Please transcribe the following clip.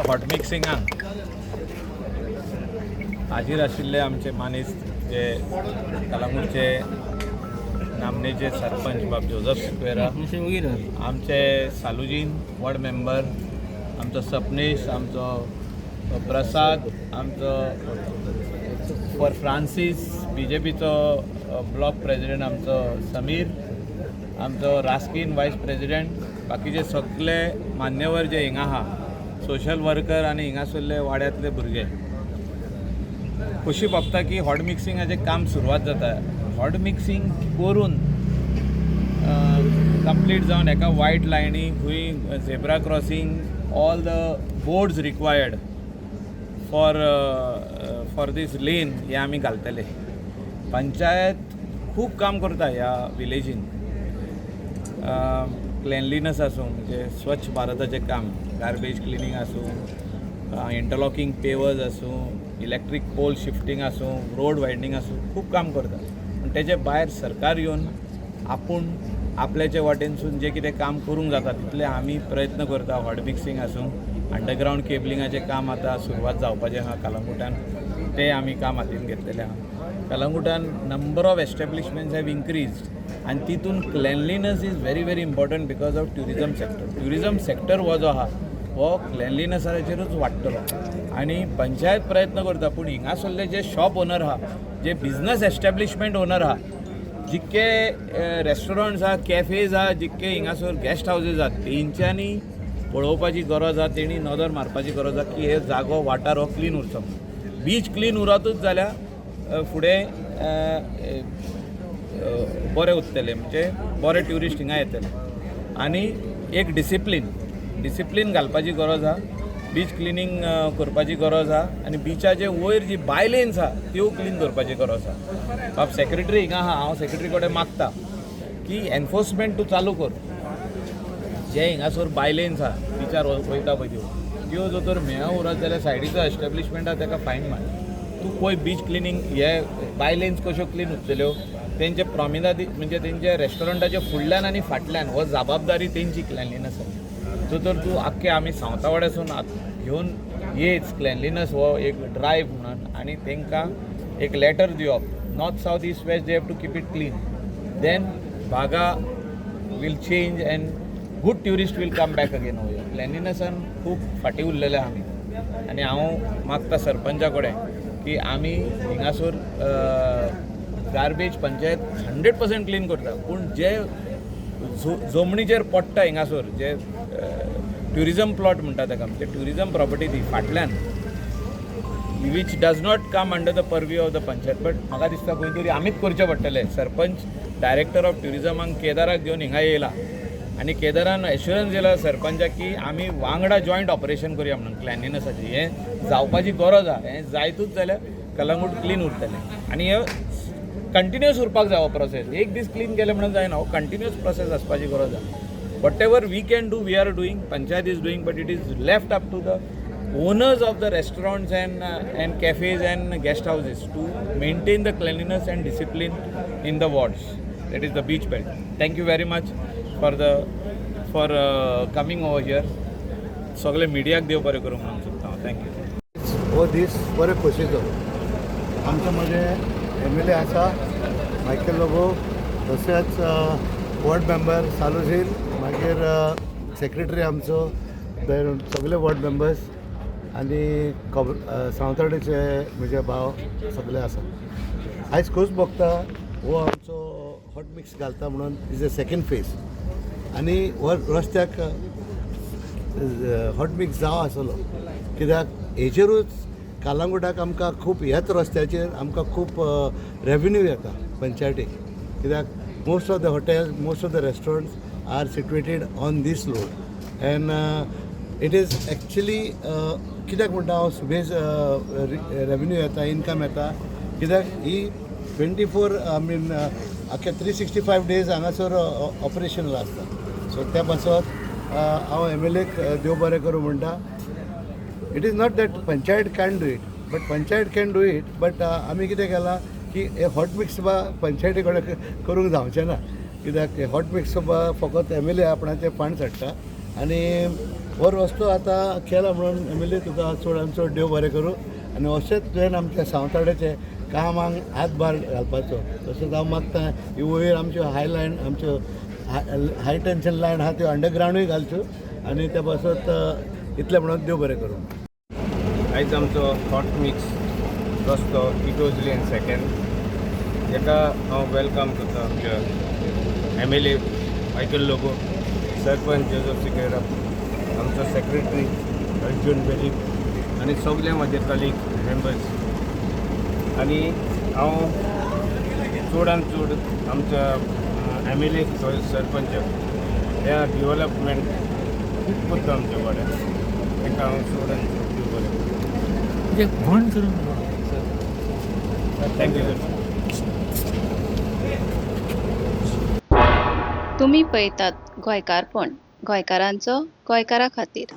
Hot मिक्सिंगाक हाजीर आशिल्ले आमचे मानेस्त, जे कलांगूटचे नामनेचे सरपंच बाब जोजफ सिक्वेरा, आमचे सालुजीन वॉर्ड मेंबर, आमचो सपनेश, आमचो प्रसाद, आमचो फॉर फ्रांसीस, बीजेपीचो ब्लॉक प्रेजिडेंट आमचो समीर, आमचो रास्कीन वायस प्रेजिडेंट, बाकीचे सगळे मान्यवर जे हिंगा आहा, सोशल वर्कर आनी हिंगासरले वाड्यांतले भुरगे. खोशी भोगता की हॉट मिक्सिंगाचें काम सुरवात जाता. हॉट मिक्सिंग करून कंप्लीट जावन एका वायट लायनी खंय zebra crossing, all the boards required for this lane हे आमी घालतले. पंचायत खूब काम करता ह्या विलेजीन. क्लेनलीनस आसूं, म्हणजे स्वच्छ भारताचें काम, गार्बेज क्लिनींग आसूं, इंटरलॉकिंग पेवर्स आसूं, इलेक्ट्रीक पोल शिफ्टींग आसूं, रोड वायडनींग आसूं, खूब काम करता. पूण तेजे भायर सरकार येवन आपूण आपल्याचे वाटेनसून जें कितें काम करूंक जाता तितलें आमी प्रयत्न करता. हॉट मिक्सिंग आसूं, अंडरग्रावंड केबलिंगाचें काम आतां सुरवात जावपाचें आहा कलंगुटान, तें आमी काम हातीन घेतलेलें आहा. कलंगुटान number of establishments have increased आनी तितून cleanliness is very very important because of tourism sector. Tourism sector हो जो आहा हो क्लेनलिनसाचेरूच वाडटलो आनी पंचायत प्रयत्न करता. पूण हिंगासरले जे शॉप ओनर आहा, जे बिजनस एस्टेब्लिशमेंट ओनर आहा, जितके रेस्टॉरंट्स आहा, कॅफेज आहा, जितके हिंगासर गेस्ट हावजीस आहा, तेंच्यांनी पळोवपाची गरज आहा, तेणी नदर मारपाची गरज आहा की हे जागो वाठार हो क्लीन उरचो. बीच क्लीन उरतूच जाल्यार फुडें बरें उरतलें, म्हणजे बरे ट्युरिस्ट हिंगा येतले. आनी एक डिसिप्लीन डिसिप्लीन घालपाची गरज आहा, बीच क्लिनींग करपाची गरज आहा आनी बिचाचे वयर जी बायलेन्स आहा त्यो क्लीन करपाची गरज आहा. बाब सेक्रेटरी हिंगा आहा, हांव सेक्रेटरी कडेन मागता की एनफोर्समेंट तूं चालू कर. जे हिंगासर बायलेन्स आहा, बिचार वयता पळय त्यो, त्यो जर तर मेळ उरत जाल्यार सायडीचो एस्टेब्लिशमेंट आहा ताका फायन मार. तूं पळय बीच क्लिनींग हे बायलेन्स कश्यो क्लीन उरतल्यो. तेंचे प्रॉमिनादी, म्हणजे तेंच्या रेस्टॉरंटाच्या फुडल्यान आनी फाटल्यान हो जबाबदारी तेंची क्लेनलिनसाची. सो तर तूं आख्खे आमी सावतावाड्यासून घेवन येच क्लेनलिनस हो एक ड्रायव्ह म्हणून आनी तांकां एक लेटर दिवप, north, south, east, west, they have to keep it clean, then Baga will change and good tourist will come back again over. क्लेनलिनसान खूब फाटीं उरलेले आमी आनी हांव मागता सरपंचा कडेन की आमी हिंगासर गार्बेज पंचायत 100% क्लीन करता, पूण जे जमनीचेर पडटा हिंगासर, जे ट्युरिजम प्लॉट म्हणटा ताका, म्हणजे ट्युरिजम प्रॉपर्टी ती फाटल्यान, which does not come under the purview of the panchayat, but म्हाका दिसता खंय तरी आमीच करचें पडटलें. सरपंच डायरेक्टर ऑफ ट्युरिजमाक केदाराक घेवन हिंगा येयला आनी केदारान एश्युरन्स दिला सरपंचाक की आमी वांगडा जॉयंट ऑपरेशन करुया म्हणून क्लॅनलिनसाचें. हें जावपाची गरज आहा. हें जायतूच जाल्यार कलंगूट क्लीन उरतलें आनी हें कंटिन्युअस उरपाक जाय हो प्रोसेस. एक दीस क्लीन केलें म्हणून जायना, हो कंटिन्युअस प्रोसेस आसपाची गरज आहा. Whatever we can do, we are doing, panchayat is doing, but it is left up to the owners of the restaurants and cafes and guest houses to maintain the cleanliness and discipline in the wards, that is the beach belt. Thank you very much for coming over here. सगळे मिडियाक देव बरें करूं म्हणून सोदता हांव. Thank you. हो दीस बरे खोशयेचो. आमच्या मदें एमएलए आसा मायकल लोबो, तशेंच वॉर्ड मेंबर सालुझीन, मागीर सेक्रेटरी आमचो, सगळे वॉर्ड मेंबर्स आनी सावताडेचे म्हजे भाव सगळे आसा. आयज खोस भोगता, हो आमचो हॉट मिक्स घालता म्हणून is a second phase आनी हो रस्त्याक हॉट मिक्स जावं आसलो, कित्याक हेचेरूच कालांगुटाक आमकां खूब, ह्याच रस्त्याचेर आमकां खूब रेवेन्यू येता पंचायतीक, कित्याक most of the hotels, most of the restaurants are situated on this road and it is actually, कित्याक म्हणटा हांव सुबेज रेवेन्यू येता, इनकम येता, कित्याक ही 24, I mean, आख्खे 365 डेज हांगासर ऑपरेशनल आसता. सो त्या पासत हांव एमएलएक देव बरें करूं म्हणटा. It is not that panchayat can do it, but panchayat can do it, but आमी कितें केलां की हे हॉट मिक्स बा पंचायती कडेन करूंक जावचें ना, कित्याक हे हॉट मिक्स बा फकत एमएलए आपणाचे फंड्स हाडटा आनी हो रस्तो आतां केला म्हणून एम एल ए तुका चडान चड देव बरें करूं आनी अशेंच तुवें आमच्या सावताड्याचें कामाक हातभार घालपाचो. तशेंच हांव मागता ही वयर आमच्यो हाय लायन, आमच्यो हाय टेंशन लायन आहा त्यो अंडरग्रावंडूय घालच्यो आनी त्या पासत इतलें म्हणून देव बरें करूं. आयज आमचो हॉट मिक्स रस्तो इटोजली आनी सेकंड हेका हांव welcome करता आमच्या MLA. Michael Lobo, sarpanch Joseph Sequeira, आमचो सेक्रेटरी अर्जून वेलीप आनी सगळे म्हजे कलीग मेंबर्स. आनी हांव चडान चड आमच्या एम.एल.ए. सरपंच ह्या डिवलपमेंट खूब करता आमच्या वाड्यार, ताका हांव चडान चड देव बरें करूं. म्हणजे म्हण करून. Thank you sir. तुमी पळयतात गोंयकारपण, गोंयकारांचो गोंयकारा खातीर.